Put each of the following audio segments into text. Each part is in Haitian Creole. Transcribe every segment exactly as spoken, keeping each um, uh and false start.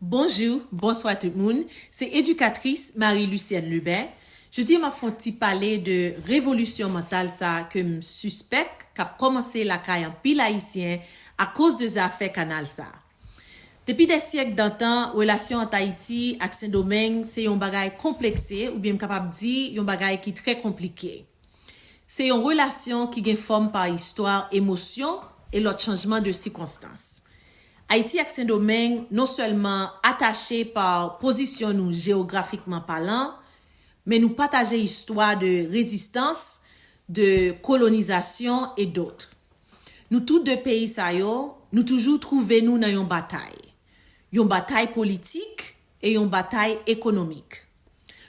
Bonjou, bonswa tout moun. Se edikatris Marie Lucienne Lubin. Jodi a m ap fè yon ti pale de revolisyon mantal sa ke m sispèk k ap kòmanse lakay anpil Ayisyen akoz de zafè kanal sa. Depi dè syèk dantan, relasyon ant Ayiti ak Sendomeng se yon bagay konplekse, oubyen m kapab di yon bagay ki trè konplike. Se yon relasyon ki gen fòm pa istwa, emosyon e lòt chanjman de sikonstans. Ayiti ak Sendomeng non sèlman atache pa pozisyon nou jeyografikman palan, men nou pataje istwa de rezistans, de kolonizasyon e dòt. Nou tout de peyi sa yo, nou toujou twouve nou nan yon batay. Yon batay politik e yon batay ekonomik.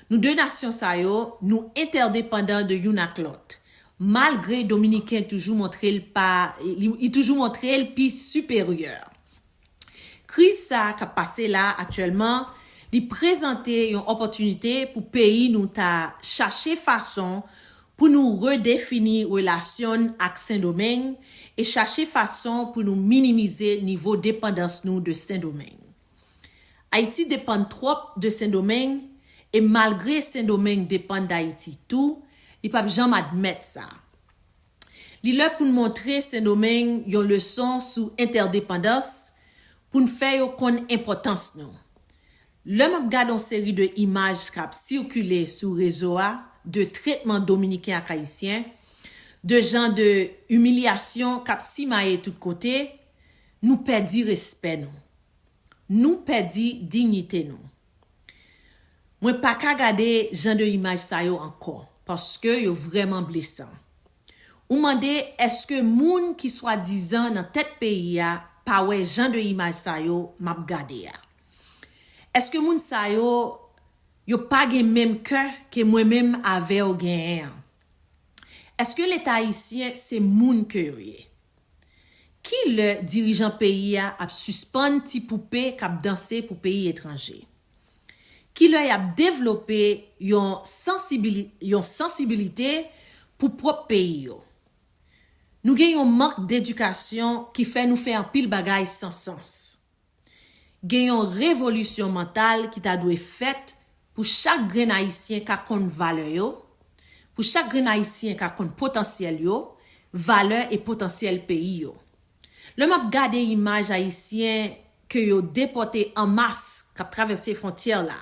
Nou de nasyon sa yo, nou entèdepandan de youn ak lòt. Malgre Dominiken toujou montre l pa, li, li toujou montre l pi siperyè. Kriz sa k ap pase la aktyèlman, li prezante yon opòtinite pou peyi nou ta chache fason pou nou redefini relasyon n ak Sendomeng e chache fason pou nou minimize nivo depandans nou de Sendomeng. Ayiti depann twòp de Sendomeng, e malgre Sendomeng depann d Ayiti tou, li p ap janm admèt sa. Li lè pou n montre Sendomeng yon leson sou entèdepandans, pou n fè yo konn enpòtans nou. Lè m ap gade yon seri de imaj k ap sikile sou rezo a, de tretman Dominiken ak Ayisyen, de jan de imilyasyon k ap simaye tout kote, nou pèdi respè nou. Nou pèdi diyite nou. Mwen pa ka gade jan de imaj sa yo ankò, paske yo vrèman blesan. Ou mande, èske moun ki swadizan nan tèt peyi a pa wè jan de imaj sa yo m ap gade a? Èske moun sa yo, yo pa gen menm kè ke mwen menm avè w genyen an? Èske Leta ayisyen se moun ke yo ye? Ki lè dirijan peyi a ap sispann ti poupe k ap danse pou peyi etranje? Ki lè y ap devlope yon sansibili-, yon sansibilite pou pwòp peyi yo? Nou gen yon mank dedikasyon ki fè nou fè anpil bagay san sans. Gen yon revolisyon mantal ki ta dwe fèt pou chak grenn Ayisyen ka konn valè yo, pou chak grenn Ayisyen ka konn potansyèl yo, valè e potansyèl peyi yo. Lè m ap gade imaj Ayisyen ke yo depòte an mas k ap travèse fwontyè la,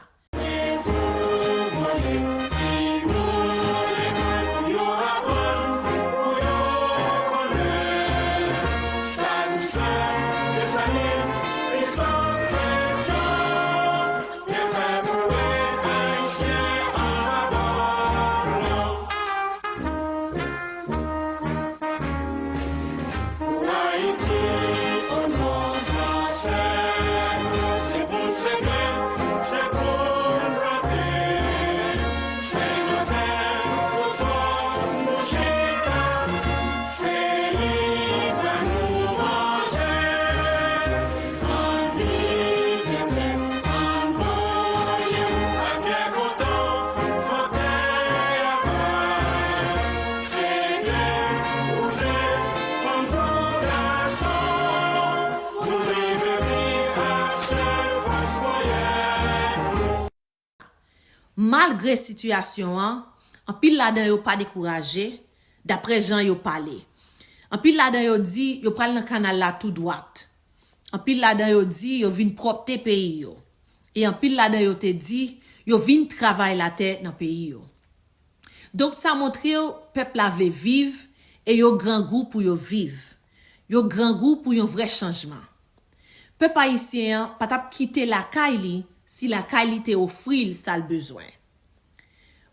malgre sitiyasyon an, anpil ladan yo pa dekouraje, daprè jan yo pale. Anpil ladan yo di yo pral nan kanal la tou dwat. Anpil ladan yo di yo vin pwòpte peyi yo. E anpil ladan yo te di yo vin travay latè nan peyi yo. Donk, sa montre w pèp la vle viv e yo grangou pou yo viv. Yo grangou pou yon vrè chanjman. Pèp ayisyen an pa t ap kite lakay li si lakay li te ofri l sa l bezwen.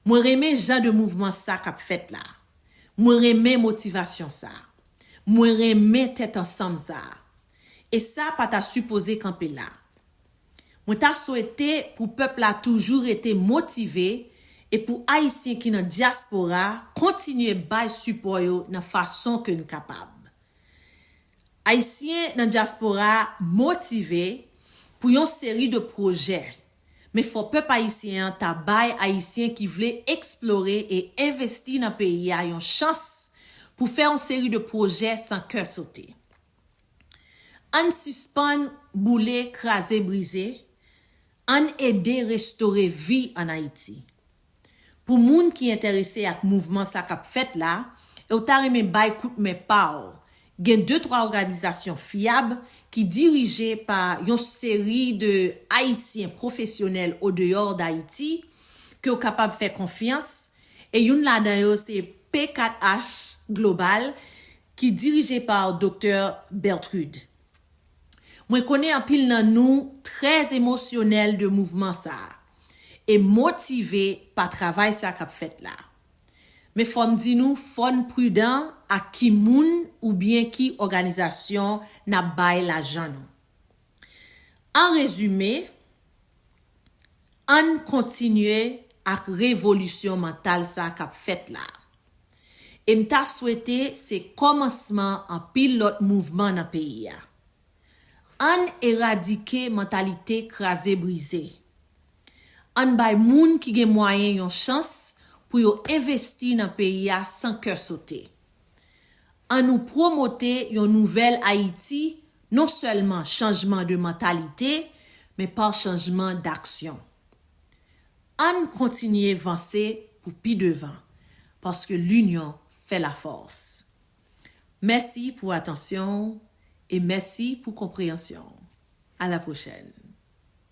Mwen renmen jan de mouvman sa k ap fèt la. Mwen renmen motivasyon sa. Mwen renmen tèt ansanm sa. E sa pa ta sipoze kanpe la. Mwen ta swete pou pèp la toujou rete motive e pou Ayisyen ki nan dyaspora kontinye bay sipò yo nan fason ke n kapab. Ayisyen nan dyaspora motive pou yon seri de pwojè, men fò pèp ayisyen an ta bay Ayisyen ki vle eksplore e envesti nan peyi a yon chans pou fè yon seri de pwojè san kè sote. Ann sispann boule, kraze, brize, Ann ede restore vi ann Ayiti. Pou moun ki enterese ak mouvman sa k ap fèt la, e w ta renmen bay kout men pa w, gen de twa òganizasyon fyab ki dirije pa yon seri de Ayisyen pwofesyonèl odeyò Dayiti ke w kapab fè konfyans, e youn ladan yo se P kat H Global ki dirije pa Doktè Bertrude. Mwen konnen anpil nan nou trè emosyonèl de mouvman sa a e motive pa travay sa k ap fèt la. Men fò m di nou, fò n pridan ak ki moun oubyen ki òganizasyon n ap bay lajan nou. An rezime, ann kontinye ak revolisyon mantal sa k ap fèt la. E m ta swete se kòmansman anpil lòt mouvman nan peyi a. Ann eradike mantalite kraze brize. Ann bay moun ki gen mwayen yon chans pou yo envesti nan peyi a san kè sote. Ann nou pwomote yon nouvèl Ayiti, non sèlman chanjman de mantalite, men pa chanjman daksyon. Ann kontinye vanse pou pi devan, paske linyon fè lafòs. Mèsi pou atansyon w e mèsi pou konpreyansyon w. A la pwochèn.